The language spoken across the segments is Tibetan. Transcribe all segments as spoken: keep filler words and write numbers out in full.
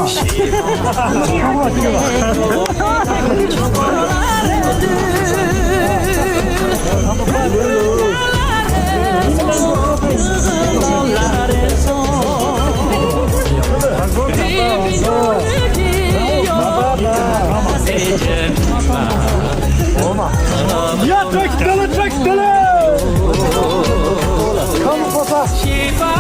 ཡ། བཀྲ་ཤིས་བདེ་ལེགས། བཀྲ་ཤིས་བདེ་ལེགས། ཁམས་པ་ས།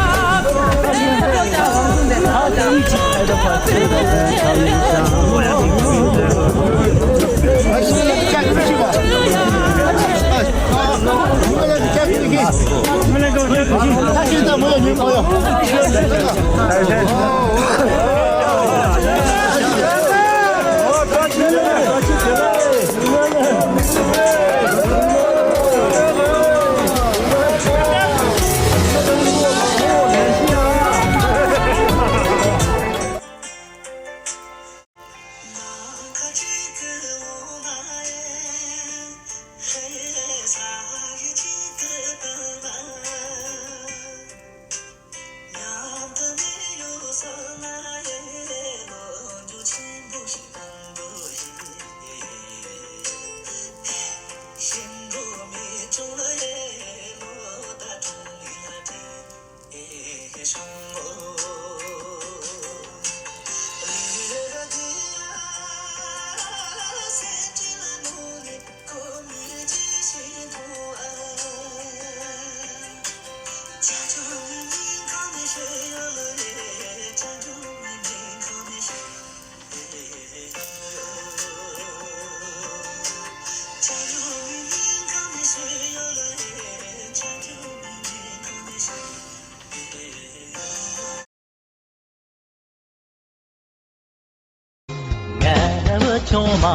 ང་བུ་ཆུང་མ་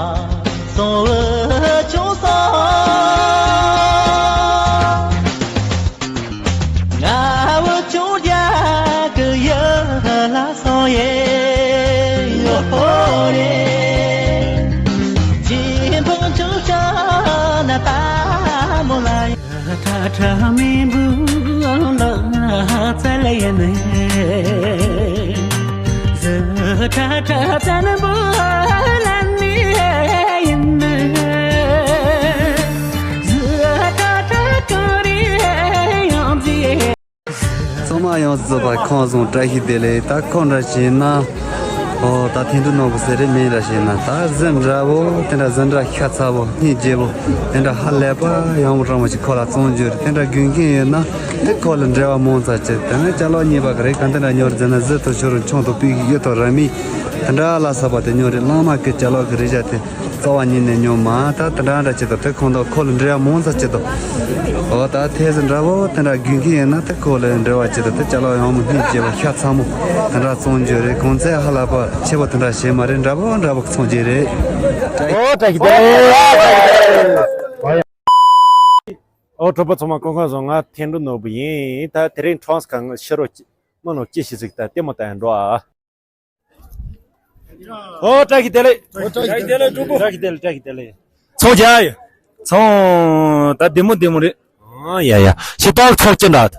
སོང་བུ་ཆུང་སོང་། ང་བུ་ཆུང་རྒྱ་གི་ཡུལ་ལ་སོང་ཡེ་ཡོ་ཧོ་རེ། ཅི་འཕང་ཆུང་ཆུང་ན་ད་མོ་ལ། ཁྲ་ཁྲ་མེ་འབུ་ལ་ཚལ་ཡིན། ཁྲ་ཁྲ་ཚན་འབུ་ལ་ནི་ཡིན། ཁྲ་ཁྲ་གང་རེ་ཡང་རྫི། ཚང་མ་ཡོངས་སུ་རྫོགས་པ་ཁམས་བཟང་བཀྲ་ཤིས་བདེ་ལེགས། ད་ཁོ་འདྲ་བྱས་ན། ཨོ་ད་ཐེངས་འདི་ནོར་བུ་ཟེར་རེ་མིང་འདྲ་བྱས་ན་ད་གཟི་འདྲ་བོ་དེ་འདྲ་གཟི་འདྲ་ཤ་ཚ་བོ་སྙིང་རྗེ་བོ་དེ་འདྲ་ཧ་ལས་པ་ཡག་མོ་སྤྲང་མོ་ཞིག་ཁོ་ལ་བཙོང་རྒྱུ་རེད། དེ་འདྲ་དགོས་མཁན་ཡོད་ན་དེ་ཁོ་ལ་འབྲེལ་བ་མང་ཙམ་བྱེད། དེ་ནས་ཅ་ལག་རྙིང་པ་ག་རེ་ག་འདི་འདྲ་ཉོ་རེ་ཟེར་ན་གཟི་དང་ཕྱུ་རུ་ཆང་དང་སྤོས་ཀྱི་གཡུ་དང་ར་མི་དེ་འདྲ་ལ་སོགས་པ་དེ་ཉོ་རེ། གླང་མ་གི་ཅ་ལག་གི་རིགས་བཞག་དེ། རྩ་བ་ཉིད་ནས་ཉོ་མ་ད་དེ་འདྲ་འདྲ་བྱེད་དོ། དེ་ཁོང་དང་ཁོ་ལ་འབྲེལ་བ་མང་ཙམ་བྱེད་དོ། འོ་ད་ཐེ་ཟི་འདྲ་བོ་དེ་འདྲ་དགོས་མཁན་ཡིན་ན་དེ་ཁོ་ལ་འབྲེལ་བ་བྱེད་དོ། དེ་ཅ་ལག་ཡང་མོ་སྙིང་རྗེ་བོ་ཤ་ཚ་མོ་དེ་འདྲ་བཙོང་རྒྱུ་རེད། གོང་ཚད་ཧ་ལས་པ་ཆེ་བོ་དེ་འདྲ་བྱེད་མ་རེད། འདྲ་བོ་འདྲ་བོ་བཙོང་རྒྱུ་རེད། ཨོ་བཀྲ་ཤིས་བདེ་ལེགས། ཨོ་གྲོགས་པོ་ཚང་མ་སྐུ་ཁམས་བཟང་། ང་ཐེངས་འགྲོ་ནོར་བུ་ཡིན། ད་དེ་རིང་ཁྲོམ་སྐང་ཕྱི་རོ་མི་ནོ་ཅི་ཞིག་ཟིག་ད་ལྟད་མོ་ལྟ་ཡང་འགྲོ་ཨ། ཨོ་བཀྲ་ཤིས་བདེ་ལེགས། ཨོ་བཀྲ་ཤིས་བདེ་ལེགས། བཀྲ་ཤིས་བདེ་ལེགས། བཀྲ་ཤིས་བདེ་ལེགས། ཚོང་རྒྱག་ཡོད། ཚོང་ད་བདེ་མོ་བདེ་མོ་རེད། ཨོ་ཡ་ཡ། ཤི་ཏོག་ཚོང་ཅི་འདྲ།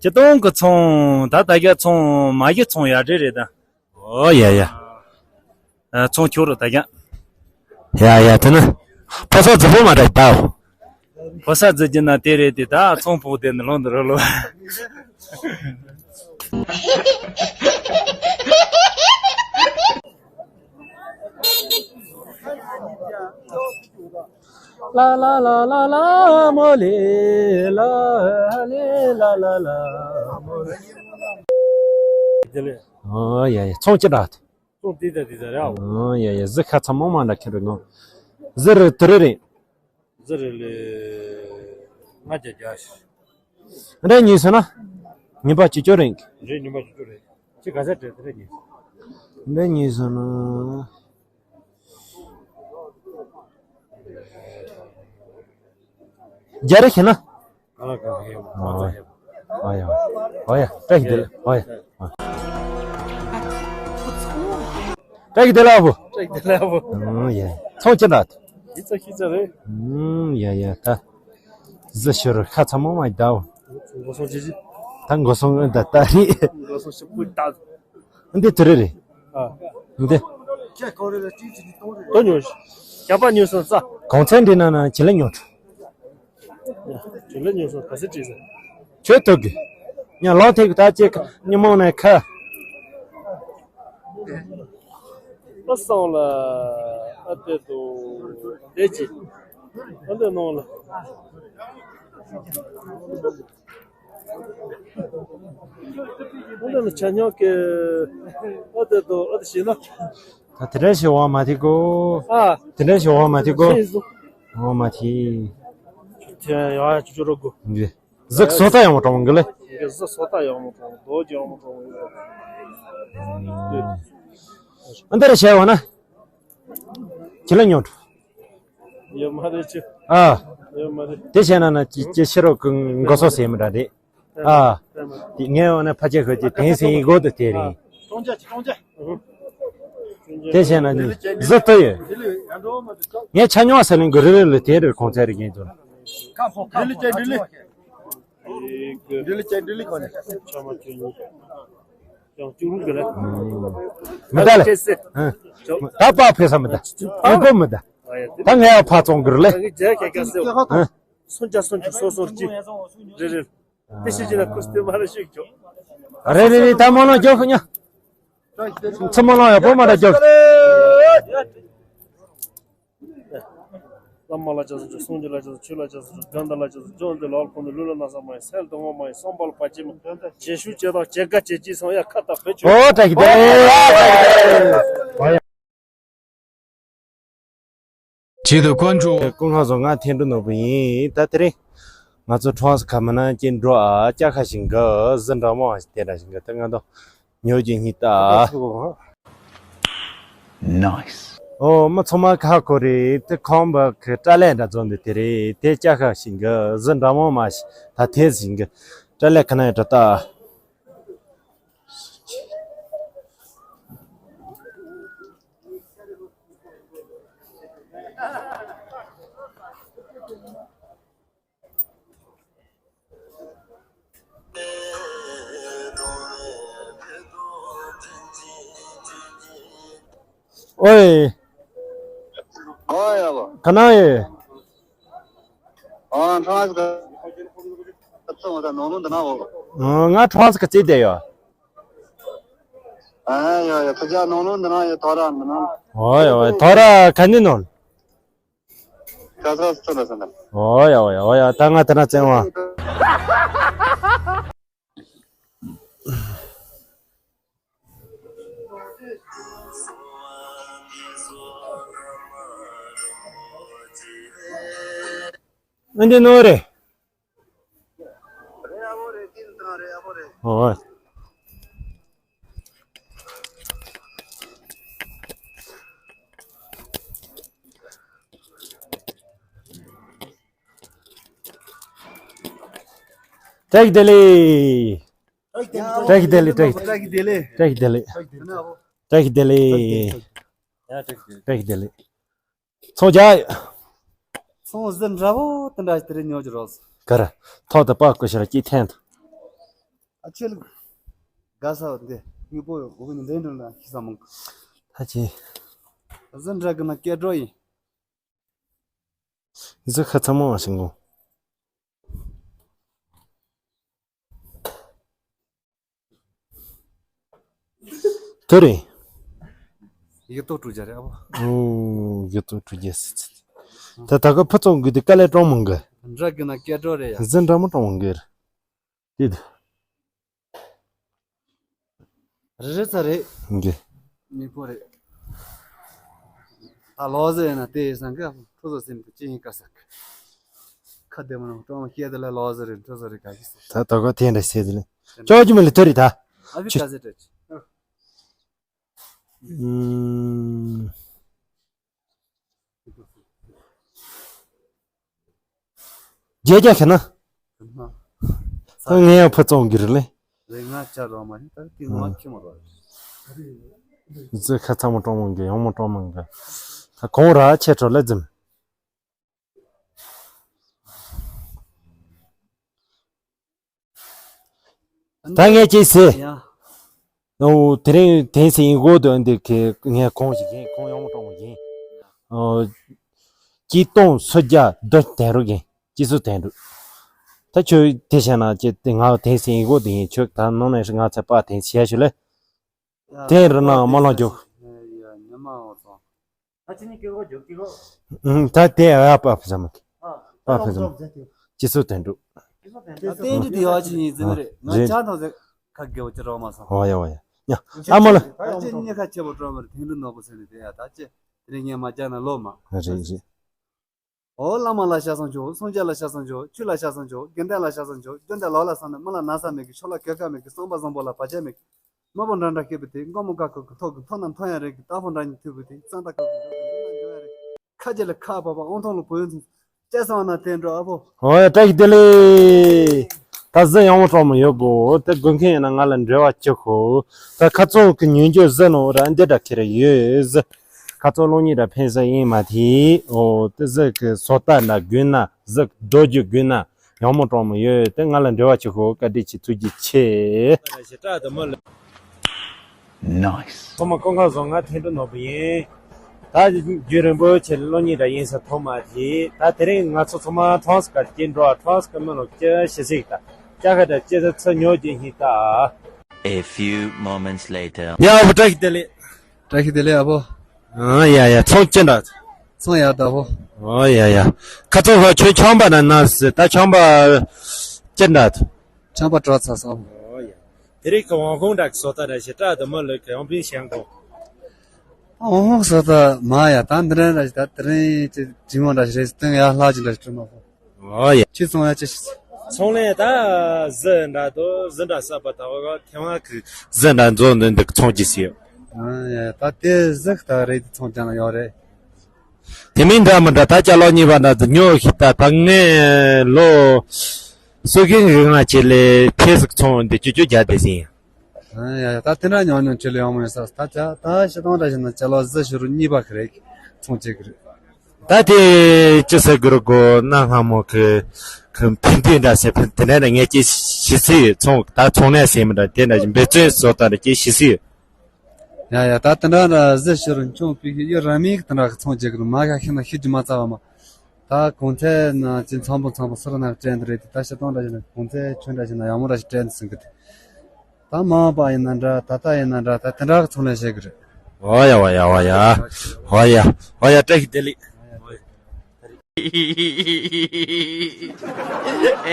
ཅི་ཏོང་གི་ཚོང་ད་ད་རྒྱ་ཚོང་མ་གི་ཚོང་ཡ་འདྲེ་རེད་ད། ཨོ་ཡ་ཡ། ཨ་ཚོང་ཁྱོད་རུ་ད་རྒྱ། ཡ་ཡ་དེ་ནི། ཕོ་ས་རྫི་པོ་མ་འདྲ་ད། ཕོ་ས་རྫི་གྱི་ན་དེ་རེད་དེ་ད་ཚོང་ཕོག་དེ་ནི་ལོང་དུ་རོ་ལོ། ལ་ལ་ལ་ལ་ལ་མོ་ལེ་ལ་ལེ་ལ་ལ་ལ་མོ་ལེ། ཨོ་ཡ་ཡ་ཚོང་ཅི་འདྲ། ཚོང་དེ་ད་དེ་ད་ར། ཨོ་ཡ་ཡ་གཟི་ཁ་ཚ་མོ་མ་འདྲ་ཁྱེར་རེ་ནོ། གཟི་རུ་དུ་རེ་རེད། གཟི་རུ་ལེ། ལྔ་བརྒྱ་བརྒྱ་ཞིག་འདྲ་ཉོས་སོང་ན། ཉིན་པ་བཅུ་གཅིག་རིང་། རེད་ཉིན་པ་བཅུ་གཅིག་རིང་། ཁྱེད་ག་ཚད་སྤྲད་དེ་རེད་ཉོས། འདྲ་ཉོས་སོང་ན། བརྒྱ་རེ་ཁྱེར་ན། ཨ་ལ་ག་ཧེ་མ་ཨ་ཙ་ཧེ་མ། ཨ་ཡ། ཨ་ཡ། བཀྲ་ཤིས་བདེ་ལེགས། ཨ་ཡ། བཀྲ་ཤིས་བདེ་ལེགས་ཨ་བུ། བཀྲ་ཤིས་བདེ་ལེགས་ཨ་བུ། ཨ་ཡ། ཚོང་ཅི་འདྲ། ཤི་ཚ་ཤི་ཚ་རེད། ཨུམ་ཡ་ཡ་ད། གཟི་ཤོར་ཁ་ཚ་མོ་མ་ད། མགོ་སོང་ཅི་ཅི། ད་མགོ་སོང་ད་ད་རེད། མགོ་སོང་ཞིག་པུ་ད། འདི་དུ་རེ་རེད། ཨ། འདི། ཁྱེད་གང་རེད་ལ་ཏིག་ཙི་ཏོང་རེད། དོ་ཉོ། ཞག་པ་ཉོས་སོང་ས། གོང་ཚད་འདི་ན་ན་བྱི་ལ་ཉོ། བྱི་ལ་ཉོས་སོང་ག་ཚད་བྲིས་ས། ཁྱོད་ཐུག་གི། ཉ་ལོང་ཐེག་གི་ད་ཅེ་ཉི་མོ་ནས་ཁ། ཨ་སང་ལ། ཨ་དེ་དོ། དེ་ཅི། ཨ་འདི་ནང་ལ། འདི་ནི་ཆ་སྙོམས་ཀྱི་ཨ་དེ་དོ་ཨ་དེ་ཞིག་ན། ད་དེ་འདྲ་ཞིག་འོང་མ་ཐིག་གོ། ཨ། དེ་འདྲ་ཞིག་འོང་མ་ཐིག་གོ། ཤེས་སོང་། འོང་མ་ཐིག་དེ་ཡང་ཡང་ཅུ་ཅུ་རོ་གོ། འདི། གཟིག་སོ་ད་ཡང་མོ་གྲོང་གི་ལེ། གཟིག་སོ་ད་ཡང་མོ་གྲོང་རྡོ་རྗེ་ཡང་མོ་གྲོང་ཡོད། ཨ་འདི་ར་བྱས་འོང་ན། ཁྱི་ལ་ཉོ། ཡོད་མ་རེད་ཅི། ཨ། ཡོད་མ་རེད། དེ་བྱས་ན་ན་ཅི་ཅི་ཤི་རོ་གི་མགོ་སོ་ཟེར་མི་འདྲ་རེད། ཨ། དེ་ངས་འོ་ན་ཕ་ཆེ་ཁོས་ཀྱི་དེང་སེང་ཡིན་གོ་དུ་དེ་རིང་། དེ་བྱས་ན་ནི་གཟི་ལྟོས་ཡོད། ངས་ཆ་སྙོམས་ཟེར་ལེན་གི་རི་རི་ལི་དེ་རི་ཁོང་ཚད་རི་རྒན་ཚོ། མི་ད་ལེ། ད་པ་ཕེ་ས་མི་ད། ཨ། ད་པ་ཕེ་ས་མི་ད། ཨ་ཡ་དེ། ད་ངས་ཕ་ཚོང་གི་རི་ལེ། ད་གི་རྒྱ་སྐད་ཀ་སེ། ཨ། སུམ་བརྒྱ་སུམ་ཅུ་སོ་སོར་གཅིག་རེ་རེ། དེ་ཤེས་ཀྱི་ན་ཁུ་སྟེ་མ་རེ་ཤེས་ཀྱོ། རེ་རེ་རེ་ད་མོ་ལོ་ཀྱོ་ཁུ་ཉ། ཚུ་མོ་ལོ་ཡ་པོ་མ་རེ་ཀྱོ། བླ་མ་ལ་ཅག་སུ་ཆུ། སངས་རྒྱས་ལ་ཅག་སུ་ཆུ། ལ་ཅག་སུ་ཆུ། དགྲ་འདི་ལ་ཅག་སུ་ཆུ། འཇོམས་འདི་ལ་ཁོང་འདི་ལུས་ལ་ན་ས་མ་ཡིན། སེལ་དུ་ངོ་མ་ཡིན། སོང་བལ་བ་ཅི་མ། བྱེད་ཤུགས་བྱེད་དང་བྱེད་དགའ་བྱེད་ཅི་སང་ཡ་ཁ་ཏ་བེད་ཆོད། ཨོ་ཏྲ་གི་ཏེ། ཆེད་དུ་དཀོན་མཆོག་ཀུན་ཁ་བཟང་། ང་ཐེན་ཀྲུ་ནོར་བུ་ཡིན། ད་དེ་རིང་ང་ཚོ་ཁྲོམ་ས་ཁ་མ་ན་ཅན་འགྲོ་ཨ། ཅ་ཁ་ཞིང་གི་གཟི་འདྲ་མོ་དེ་འདྲ་ཞིང་གི་དེ་ང་དང་ཉོ་རྒྱུ་གཉིས་ད། Nice. ཨོ་མི་ཚང་མ་ཁ་ཁོ་རེ་དེ་ཁོང་བ་གི་སྐྲ་ལེ་འདྲ་བཙོང་འདི་དེ་རེད། དེ་ཅ་ཁ་ཞིང་གི་གཟི་འདྲ་མོ་མ་ཞིག་ད་དེ་ཞིང་གི་སྐྲ་ལེ་ཁ་ན་ཡ་འདྲ་ད། ཨོའི། ཨོ་ཡ་བ། ག་ན་ཡེ། ཨ་ཁྲང་ས་ག་ཚོང་ད་ནོ་ནོ་འདི་ན་འོ། ང་ཁྲང་ས་ག་ཙི་དེ་ཡོ། ཨ་ཡ་ཡ་ཐ་ཅ་ནོ་ནོ་འདི་ན་ཡ་ཐོ་ར་འདི་ན། ཨོ་ཡ་ཨོ་ཐོ་ར་ག་ནི་ནོ། ཁ་ས་སུ་ལ་སན་ད། ཨོ་ཡ་ཨོ་ཡ་ཨོ་ཡ་ད་ང་དེ་ན་བཙན་བ། ཨ་འདི་ནོ་རེད། ཨོ། བཀྲ་ཤིས་བདེ་ལེགས། བཀྲ་ཤིས་བདེ་ལེགས། བཀྲ་ཤིས་བདེ་ལེགས། བཀྲ་ཤིས་བདེ་ལེགས། བཀྲ་ཤིས་བདེ་ལེགས། བཀྲ་ཤིས་བདེ་ལེགས། བཀྲ་ཤིས་བདེ་ལེགས། ཚོང་རྒྱག་ཚོང་གཟི་འདྲ་བོ་དེ་འདྲ་ཞིག་དེ་རིང་ཉོ་རྒྱུ་རོགས། ག་ར། ཐོག་ཏུ་པགས་བསྐོས་ཤར་སྐྱིད་འཐེན་དུ། ཨ་ཆོས་ལུགས། དགའ་ས་འདི་དངོས་པོ་འོག་ནས་འདྲེན་འདྲེན་ལ་ཤི་ས་མང་། ད་ཅི། གཟི་འདྲ་གི་ན་སྐད་སྒྲོག་ཡིན། གཟི་ཁ་ཚ་མོ་ཞིག་གོ། དེ་རེད། ཡིག་ཐོག་དྲུག་བརྒྱ་རེད་ཨ་བོ། ཨོ། ཡིག་ཐོག་དྲུག་བརྒྱ་ཟེར་ཚེ། ད་ད་ག་ཕུ་ཚོང་གི་དེ་དཀའ་ལས་གྲོང་མང་གི། འདྲ་གི་ན་སྐད་སྒྲོག་རེད་ཡ། གཟི་འདྲ་མོ་གྲོང་མང་གི་རེད། དེ་དུ། རེ་རེ་ཚ་རེད། འགི། མི་ཕོ་རེད། ད་ལོ་ཟེར་ན་དེ་ཡིན་སང་ག་ཁྲོ་ཟོ་སེམས་ཀྱི་ཅི་ཡིན་ཀ་ས་ཁ་བདེ་མོ་ནང་ཀྲོང་སྐྱེ་དེ་ལ་ལོ་ཟེར་རེད། ཁྲོ་ཟོ་རེད་ག་གི་ཟེར། ད་ད་ག་དེ་འདྲ་ཟེར་དེ་ལ་ཅོག་ཅི་མི་ལ་ཐོ་རི་ད། ཨ་བི་ཀ་ཟེར་ཏྲ་ཅི། ཨུམ། རྒྱལ་རྒྱལ་ཁེ་ན། ད་ངས་ཡང་ཕུ་བཙོང་གི་རེད་ལེ། རེ་ང་ཅག་རོ་མ་ཡིན་ད་ཏི་ང་ཁྱི་མ་རོ། ཟི་ཁ་ཚ་མོ་གྲོང་མོ་འགི་ཡང་མོ་གྲོང་མོ་འགི། ད་གོང་ར་ཆེ་གྲོ་ལེ་ཛིམ། ད་ངས་ཅི་ཟེར། ཡ། ཨོ་དེ་རིང་དེང་སང་ཡིན་གོ་དོན་འདི་གི་ངས་གོང་ཞིག་ཡིན། གོང་ཡོང་མ་གཏོང་བ་ཡིན། ཨོ་སྐྱིད་གཏོང་སོ་རྒྱ་རྡོ་དན་རུ་ཡིན། སྐྱིད་སུ་དན་རུ། ད་ཁྱོད་དེ་བྱས་ན་ཁྱེད་དེ་ང་དེང་སང་ཡིན་གོ་དེ་ཡིན། ཁྱོད་ད་ནང་ནས་ང་ཚེ་པ་དེང་བྱས་ཞུ་ལེ། དེ་རུ་ན་མ་ལོང་རྒྱུ། ཉི་མ་འོ་ཚོ། ད་ཅི་ནི་ཀི་གོ་རྒྱུ་ཀི་གོ། ཨུམ་ད་དེ་ཨ་པ་ཕ་ཟ་མ་ཀི། པ་ཕ་ཟ་མ་ཀི། སྐྱིད་སུ་དན་རུ། དེ་རྟེན་འབྲེལ་དེ་ཡོད་ཅི་ཡིན་ཟེར་ནི་རེད། ང་ཅག་དང་ཟེར་ཁ་དགེ་བ་ཅི་རོགས་མ་སོང་། ཨོ་ཡ་ཨོ་ཡ། ཡ་ཨ་མ་ལ། ད་ཅི་ཉེ་ཁ་ཆེ་བོ་སྤྲོ་མར་དེང་རུ་ནོར་བུ་ཟེར་ནི་དེ་ཡ་ད་ཅི་དེ་རིང་ངས་མ་རྒྱག་ན་ལོ་མ། རེད་རེད། ཨོ་བླ་མ་ལ་ཤ་སང་ཆོག་སངས་རྒྱས་ལ་ཤ་སང་ཆོག་ཆོས་ལ་ཤ་སང་ཆོག་དགེ་འདུན་ལ་ཤ་སང་ཆོག་སྐྱོན་བརྗོད་ལོག་ལ་སང་ནས་མི་ལ་ན་ཚ་མེད་གི་ཆོག་ལ་གོད་ཁ་མེད་གི་བསམ་པ་བཟང་པོ་ལ་བར་ཆད་མེད་གི་དམོད་པ་འདྲ་འདྲ་བསྐྱེད་པའི་དེ་མགོ་མོ་དཀར་ཁུག་གི་ཐོག་གི་མཐོ་ན་མཐོ་ཡང་རེད་གི་རྟ་ཕོ་འདྲ་གཉིས་ཐུག་པའི་དེ་གཙང་སྟག་ཁུག་གི་འཇོག་གི་འདུག་ན་འཇོག་ཡང་རེད། ཁ་རྗེ་ལ་ཁ་བབ་པ་དབང་ཐང་ལ་བུ་ཡོན་ཚུན་སྐྱེ་སོང་ན་དེ་འགྲོ་ཨ་ཕོ། ཨོ་ཡ་བཀྲ་ཤིས་བདེ་ལེགས། ད་གཟི་ཡང་མོ་གྲོགས་མོ་ཡོད་པོ་དེ་དགོས་མཁན་ཡིན་ན་ང་ལ་འབྲེལ་བ་བྱེད་ཤོག་ད་ཁ་ཚོ་གི་ཉོན་རྒྱུ་གཟི་ནོ་ར་འདི་འདྲ་ཁེ་རེ་ཡོད་གཟི། ཁ་ཚོ་སློང་ཉིན་ར་ཕན་ས་ཡིན་མ་དེ་ཨོ་དེ་གཟི་གི་བཟོ་ལྟ་འདྲ་དགོས་ན་གཟི་འགྲོ་རྒྱུ་དགོས་ན། ཡང་མོ་གྲོགས་མོ་ཡོད་དེ་ང་ལ་འབྲེལ་བ་བྱེད་ཤོག་བཀའ་དྲིན་ཆེ་ཐུགས་རྗེ་ཆེ། Nice. ཚང་མ་སྐུ་ཁམས་བཟང་། ང་ཐེངས་འདྲ་ནོར་བུ་ཡིན། ད་རྒྱུན་རིང་པོ་ཆེ་སློང་ཉིན་འདྲ་ཡིན་ས་ཐོག་མ་དེ་ད་དེ་རིང་ང་ཚོ་ཚང་མ་ཁྲོམ་སྐོར་སྐྱེལ་འགྲོ་ཨ། ཁྲོམ་སྐོར་མི་ལོ་ཀྱི་ཤི་སིག་ད་ཀྱ་ཁ་ད་ཅི་ད་ཚ་ཉོ་རྒྱུ་ཡིན་ད། A few moments later. ཡ་བུ་བཀྲ་ཤིས་བདེ་ལེགས། བཀྲ་ཤིས་བདེ་ལེགས་ཨ་ཕོ། ཨ་ཡ་ཡ་ཚོང་ཅི་འདྲ། ཚོང་ཡག་ད་ཕོ། ཨོ་ཡ་ཡ། ཁ་ཚོང་ཧ་ཁྱོད་ཆང་པ་ན་ན་སི་ད་ཆང་པ་ཅི་འདྲ། ཆང་པ་བྲོ་ཚ་སོང་། ཨོ་ཡ། དེ་རིང་གི་དབང་ཁོང་འདྲ་གི་བཟོ་ལྟ་འདྲ་ཞིག་སྐྲག་དུ་མ་ལུས་གི་ཡང་པིན་ཞེང་གོ། དབང་ཁོང་བཟོ་ལྟ་མ་ཡ་ད་འདི་འདྲ་འདྲ་ཞིག་ད་དེ་རིང་ཅི་དྲི་མ་འདྲ་ཞིག་རེད་སྟེང་ཡ་ལྷག་ཅིག་འདྲ་ཞིག་སྤྲོད་མ་ཕོ། ཨོ་ཡ། ཁྱེད་ཚོང་ཡ་ཅི་ཞིག་ཚོང་ལས་ད་གཟི་འདྲ་དོ་གཟི་འདྲ་ས་པ་ད་བ་ག་ཐེ་ཝན་གི་གཟི་འདྲ་མཛོ་འདི་འདི་ཚོང་ཅི་ཞིག་ཡོད། ཨ་ཡ་ད་དེ་གཟི་ད་རེད་དེ་ཚོང་ཅང་ཡོད་རེད། དེ་མིན་འདྲ་མི་འདྲ་ད་ཅ་ལོ་གཉིས་པ་འདྲ་དུ་ཉོ་ཤི་ད་ད་ངས་ལོ་སུ་གིན་རིང་ང་ཆེ་ལེ་ཕེ་སུ་ཚོང་འདི་ཅུ་ཅུ་རྒྱ་དེ་ཟིན། ཨ་ཡ་ཡ་ད་དེ་འདྲ་ཉོ་ཉོ་ཆེ་ལེ་ཡོང་མི་ས་ད་ཅ་ད་ཤི་དང་འདྲ་ཞིག་ན་ཅ་ལོ་གཟི་ཤི་རུ་གཉིས་པ་ཁ་རེད་ཚོང་ཅེ་གི་རེད། ད་དེ་ཅི་ཟེར་དགོས་རུ་གོ་ན་སྔ་མོ་གི་གི་ཕན་ཐོགས་འདྲ་ཟེར་ཕན་དེ་འདྲ་ནས་ངས་ཅི་ཤི་སི་ཚོང་ད་ཚོང་ནས་ཟེར་མི་འདྲ་དེ་འདྲ་ཞིག་འབད་བརྩོན་བཟོ་ད་འདྲ་ཅི་ཤི་སི། ཡ་ཡ་ད་དེ་འདྲ་འདྲ་གཟི་ཤི་རུ་མཆོང་པི་ཤི་ཡི་ར་མི་གི་དེ་འདྲ་གི་ཚོང་བྱེད་གི་རུ་མ་ཤ་ཤི་ན་ཤི་རྒྱུ་མ་རྩ་བ་མ། ད་གོང་ཚད་ན་ཅི་འཚམ་པོ་འཚམ་པོ་སུ་ར་ན་དྲན་དུ་རེད་དེ་ད་ཤི་སྟོང་འདྲ་ཞིག་ན་གོང་ཚད་ཆུང་འདྲ་ཞིག་ན་ཡག་མོ་འདྲ་ཞིག་དྲན་དུ་སུན་གི་དེ། ད་མ་པ་ཡིན་ན་འདྲ་ད་ལྟ་ཡིན་ན་འདྲ་ད་དེ་འདྲ་གི་ཚོང་ལས་བྱེད་གི་རེད། ཨོ་ཡ་ཨོ་ཡ་ཨོ་ཡ་ཨོ་ཡ་ཨོ་ཡ་བཀྲ་ཤིས་བདེ་ལེགས།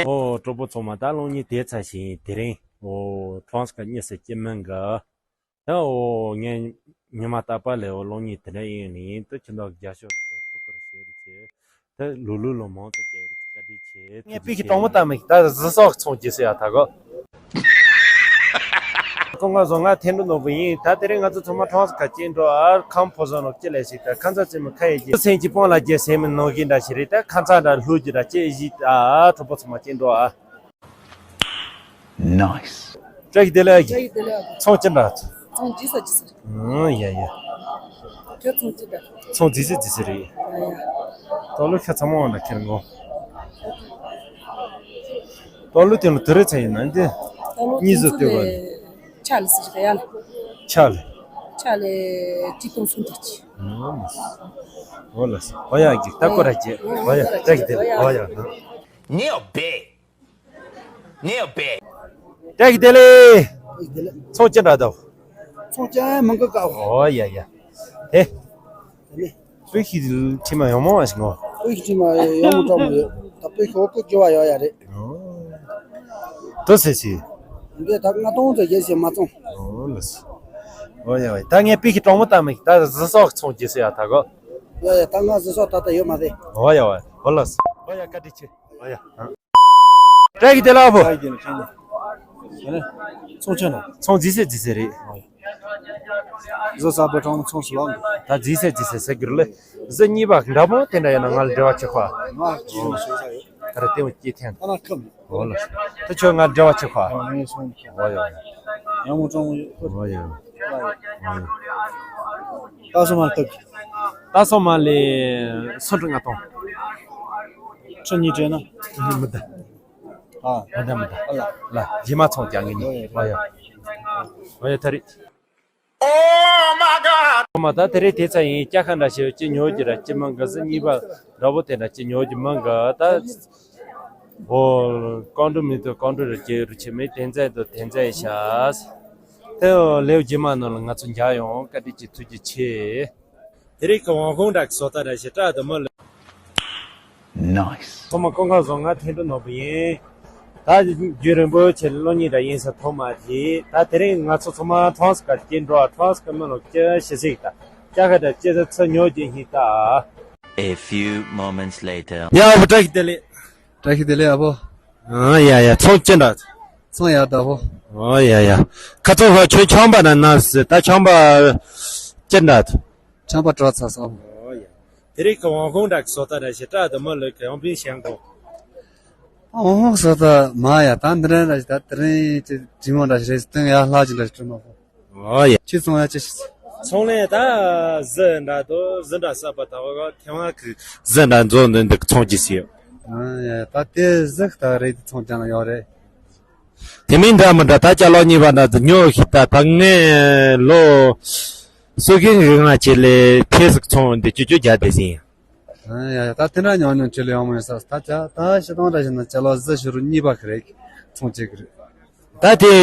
ཨོ་གྲོགས་པོ་ཚང་མ་ད་སློང་ཉིན་དེ་ཚ་ཞིང་དེ་རིང་ཨོ་ཁྲོམ་སྐོར་གཉིས་སུ་སྐྱེལ་མིན་གི། ད་འོ་ངས་ཉི་མ་རྟག་པར་ལས་འོ་གློག་བརྙན་དེ་འདྲ་ཡིན་ནི་ད་ཁྱིམ་བདག་རྒྱ་ཤོག་ཐུགས་ཁུར་བཞེས་རུ་ཆེ། ད་ལུ་ལུ་ལོ་མང་དུ་བསྐྱལ་རུ་ཆེ་བཀའ་དྲིན་ཆེ། ངས་པི་ཁི་གྲོང་མོ་བཏང་མི་ད་གཟི་སོགས་ཚོང་རྒྱུ་སེ་ཡ་ད་གོ། ཁོང་ང་བཟོ་ང་ཐེན་འགྲོ་ནོར་བུ་ཡིན། ད་དེ་རིང་ང་ཚོ་ཚང་མ་ཁྲོམ་སྐོར་སྐྱེལ་འགྲོ་ཨར་ཁམ་ཕོ་བཟོ་ནོར་སྐྱེལ་ལས་ཞིག་ད་ཁ་མཚར་ཅན་མོ་ཁ་ཡེ་གི་སེམས་ཀྱི་སྤོང་ལ་རྒྱལ་སེམས་མི་ནོར་གི་འདྲ་ཞིག་རེད། ད་ཁ་མཚར་འདྲ་ལྷུ་རྒྱུ་འདྲ་སྐྱེལ་ཞིག་ཨ་གྲོགས་པོ་ཚང་མ་སྐྱེལ་འགྲོ་ཨ། Nice. བཀྲ་ཤིས་བདེ་ལེགས་ཨ་ཁྱེད། བཀྲ་ཤིས་བདེ་ལེགས་ཨ་ཁྱེད། ཚོང་ཅི་འདྲ། ཚོང་ཇི་ས་ཇི་ས་རེད། ཨང་ཡ་ཡ། ཁྱོད་ཚོང་ཅི་འདྲ། ཚོང་ཇི་ས་ཇི་ས་རེད། ཡ་ཡ། ཏོ་ལུ་ཁྱོད་ཚང་མ་འོང་ན་ཁྱེར་ངོ་། ཏོ་ལུ་དེ་ལུ་དུ་རེ་ཚ་ཡིན་ན་འདི། ཏོ་ལུ་གཉིས་སུ་དེ་ལྟོས་པ་ལས། ཆ་ལ་སི་རི་ད་ཡ་ལ། ཆ་ལ། ཆ་ལ་ཅི་ཏོང་སུན་ཏ་ཅི། ཨོ་ལ་སི་ཨོ་ཡ་གི་ད་ཀོ་ར་ཅེ་ཨོ་ཡ་བཀྲ་ཤིས་བདེ་ལེགས་ཨོ་ཡ། ནེའོ་བེ། ནེའོ་བེ། བཀྲ་ཤིས་བདེ་ལེགས། བཀྲ་ཤིས་བདེ་ལེགས། ཚོང་ཅི་འདྲ་འདུག་ཚོང་ཅང་མང་གི་ཀ་བ། ཨོ་ཡ་ཡ། དེ། དེ་ནི། པི་ཁི་ཁྲི་མ་ཡོང་མོ་བ་ཞིག་ངོ་། པི་ཁི་ཁྲི་མ་ཡོང་མོ་གྲོགས་མོ་ཡོད། ད་པི་ཁི་འོ་ཀོ་ཇོ་བ་ཡོད་ཡ་རེད། ཨོ། དུ་སེ་སི། འདི་ད་ལྔ་སྟོང་ཙམ་རྒྱལ་སེ་མ་བཙོང་། ཨོ་ལ་སི། ཨོ་ཡ་ཡ། ད་ངས་པི་ཁི་གྲོགས་མོ་བཏང་མི་ད་གཟི་སོགས་ཚོང་རྒྱུ་སེ་ཡ་ད་གོ། ཡ་ཡ། ད་ང་གཟི་སོགས་ད་ད་ཡོད་མ་རེད། ཨོ་ཡ་ཡ། ཨོ་ལ་སི། ཨོ་ཡ། བཀའ་དྲིན་ཆེ། ཨོ་ཡ། བཀྲ་ཤིས་བདེ་ལེགས་ཨ་ཕོ། ཚོང་ཆེན་ནོ། ཚོང་ཇི་སེ་ཇི་སེ་རེད། བཟོ་ས་པའི་གྲོང་ཚོང་སུ་ལོག་ད་ཇི་སེ་ཇི་སེ་ཟེར་གྱུར་ལེ། བཟོ་གཉིས་པ་འདྲ་མོ་དེ་འདྲ་ཡོད་ན་ང་ལ་འབྲེལ་བ་བྱེད་ཁོ། ང་ཁྱིམ་ནས་ཞོལ་ས་ཡོད། ད་ར་ལྟེ་བ་སྐྱེ་ཐེན། ད་ན་ཁམ། འོ་ལ། ད་ཁྱོད་ང་འབྲེལ་བ་བྱེད་ཁོ། ང་ངའི་སོང་། འོ་ཡོ། ཡང་མོ་ཀྲོང་ཡོད། འོ་ཡོ། ད་སོ་མ་ལྟ། ད་སོ་མ་ལེ་སོ་ཁྲི་ལྔ་སྟོང་། ཁྲི་གཉིས་སྤྲད་ན། མི་ད། ཨ། མི་ད་མི་ད། ཨ་ལ། ལ་རྗེས་མ་ཚོང་རྒྱག་ངེས་ནི། ཨོ་ཡ། ཨོ་ཡ། ཨོ་ཡ་ཐ་རི། Oh my god! ཨོ་མ་ད་དེ་རིང་དེ་ཚ་ཡིན། སྐྱ་ཁ་འདྲ་ཞིག་ཅི་ཉོ་རྒྱུ་ར་ཅི་མང་གི་ཟི་གཉིས་པ་འདྲ་པོ་དེ་འདྲ་ཅི་ཉོ་རྒྱུ་མང་གི་ད། ཨོ་ཀོང་ཀྲུ་མི་དུ་ཀོང་ཀྲུ་རུ་ཅི་རུ་ཅི་མི་དེ་ཚ་དུ་དེ་ཚ་ཡི་ཤ། དེ་ལེའུ་རྗེས་མ་ནང་ལ་ང་ཚོ་མཇལ་ཡོང་། བཀའ་དྲིན་ཆེ། ཐུགས་རྗེ་ཆེ། དེ་རིང་གི་དབང་ཁུང་འདྲ་གི་བཟོ་ལྟ་འདྲ་ཞིག་སྐྲ་དུ་མ་ལ། Nice. ཐོག་མ་ཀོང་ཁ་བཟང་། ང་ཐེན་ཀྲུ་ནོར་བུ་ཡིན། ད་རྒྱུན་རིང་པོ་ཆེ་གློག་བརྙན་འདྲ་ཡིན་ས་ཐོག་མ་དེ་ད་དེ་རིང་ང་ཚོ་ཚང་མ་ཁྲོམ་སྐོར་སྐྱེལ་འགྲོ། ཁྲོམ་སྐོར་མི་ལོ་ཀྱི་ཤི་སིག་ད་ཀྱ་ཁ་ད་ཅི་ས་ཚ་ཉོ་རྒྱུ་ཡིན་ད། A few moments later. ཡ་བུ་བཀྲ་ཤིས་བདེ་ལེགས། བཀྲ་ཤིས་བདེ་ལེགས་ཨ་ཕོ། ཨ་ཡ་ཡ། ཚོང་ཅི་འདྲ། ཚོང་ཡག་ད་ཕོ། ཨོ་ཡ་ཡ། ཁ་ཚོ་ཧོ་ཁྱོད་ཆམ་པ་ན་ན་སི་ད་ཆམ་པ་ཅི་འདྲ། ཆམ་པ་དྲག་ཚ་སོང་། ཨོ་ཡ། དེ་རིང་གི་དབང་ཁུང་འདྲ་གི་བཟོ་ལྟ་འདྲ་ཞིག་སྐྲ་དུ་མ་ལ་གི་ཡང་པིན་ཞང་གོ། དབང་ཁུང་བཟོ་ལྟ་མ་ཡ་ད་འདི་རིང་འདྲ་ཞིག་ད་དེ་རིང་ཅི་དྲི་མོ་འདྲ་ཞིག་རེད། སྟོན་ཡ་ལྷག་ཅིག་འདྲ་ཞིག་བྲིས་མ་སོང་། ཨོ་ཡ། ཅི་ཚོང་ཡ་ཅི་ཞིག་ཚོང་ལས་ད་ཟི་འདྲ་དོ་ཟི་འདྲ་ས་པ་ད་བ་ག་ཁེ་བ་གི་ཟི་འདྲ་མཛོ་འདི་འདི་གི་ཚོང་ཅི་ཞིག་ཨ་ཡ་ད་དེ་ཟི་ད་རེད། དེ་ཚོང་ཅང་ཡོད་རེད། དེ་མིན་འདྲ་མི་འདྲ་ད་ཅ་ལག་གཉིས་པ་འདྲ་དུ་ཉོ་ཤི་ད་ད་ངས་ལོ་སུ་གིན་གི་ང་ཆེ་ལེ་ཐེ་སི་ཚོང་འདི་ཅུ་ཅུ་རྒྱ་དེ་ཟིན། ཨ་ཡ་ཡ་ད་དེ་འདྲ་ཉོ་ཉོ་ཆེ་ལེ་ཡོང་མི་ས་ད་ཅ་ད་ཤི་ཏོང་འདྲ་ཞིག་ན་ཅ་ལག་ཟི་ཤི་རུ་གཉིས་པ་གི་རེད། ཚོང་ཅེ་གི་རེད། ད་དེ་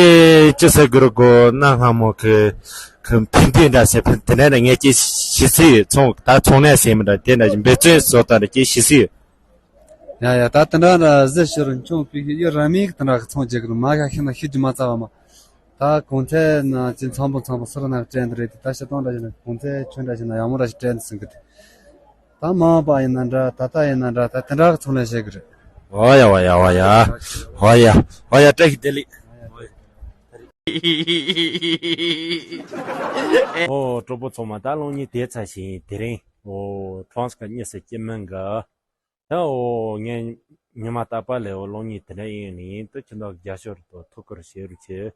ཅི་ཟེར་གི་རུ་གོ་ན་སྔ་མོ་གི་གི་ཕན་ཐོགས་འདྲ་ཟེར་ཕན་དེ་འདྲ་ནས་ངས་ཅི་ཤི་སི་ཡོད། ཚོང་ད་ཚོང་ལས་ཟེར་མི་འདྲ་དེ་འདྲ་ཞིག་འབད་བརྩོན་བཟོ་ད་འདྲ་ཅི་ཤི་སི་ཡོད། ཡ་ཡ་ད་དེ་འདྲ་ར་ཟི་ཤི་རུ་ཆུང་པི་ཤི་ཡི་ར་མིག་དེ་འདྲ་གི་ཚོང་བྱེད་གི་རུ་མ་ཁ་ཤི་ན་ཤི་རྒྱུ་མ་ཚ་བ་མ། ད་གོང་ཚད་ན་ཅི་འཚམ་པོ་འཚམ་པོ་སུ་ར་ན་དྲན་དུ་རེད་དེ་ད་ཤི་སྟོང་འདྲ་ཞིག་ན་གོང་ཚད་ཆུང་འདྲ་ཞིག་ན་ཡག་མོ་འདྲ་ཞིག་དྲན་དུ་སུན་གི་དེ། ད་མ་པ་ཡིན་ན་འདྲ་ད་ལྟ་ཡིན་ན་འདྲ་ད་དེ་འདྲ་གི་ཚོང་ལས་བྱེད་གི་རེད། ཨོ་ཡ་ཨོ་ཡ་ཨོ་ཡ་ཨོ་ཡ་ཨོ་ཡ་བཀྲ་ཤིས་བདེ་ལེགས། ཨོ་གྲོགས་པོ་ཚང་མ་ད་གློག་བརྙན་དེ་ཚ་ཞིང་དེ་རིང་ཨོ་ཁྲོམ་སྐོར་གཉིས་སུ་སྐྱེལ་མིན་གི། ད་འོ་ངས་ཉི་མ་རྟག་པར་ལས་འོ་གློག་བརྙན་དེ་འདྲ་ཡིན་ནི་ད་ཁྱེད་འདྲ་རྒྱ་ཤོར་དུ་ཐུགས་ཁུར་བྱེད་རུ་ཆེ།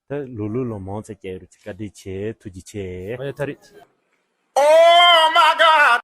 ད་ལུ་ལུ་ལོ་མང་ཚེ་སྐྱེལ་རུ་ཆེ། བཀའ་དྲིན་ཆེ། ཐུགས་རྗེ་ཆེ། ཨོ་ཡ་ཐ་རི། Oh my god!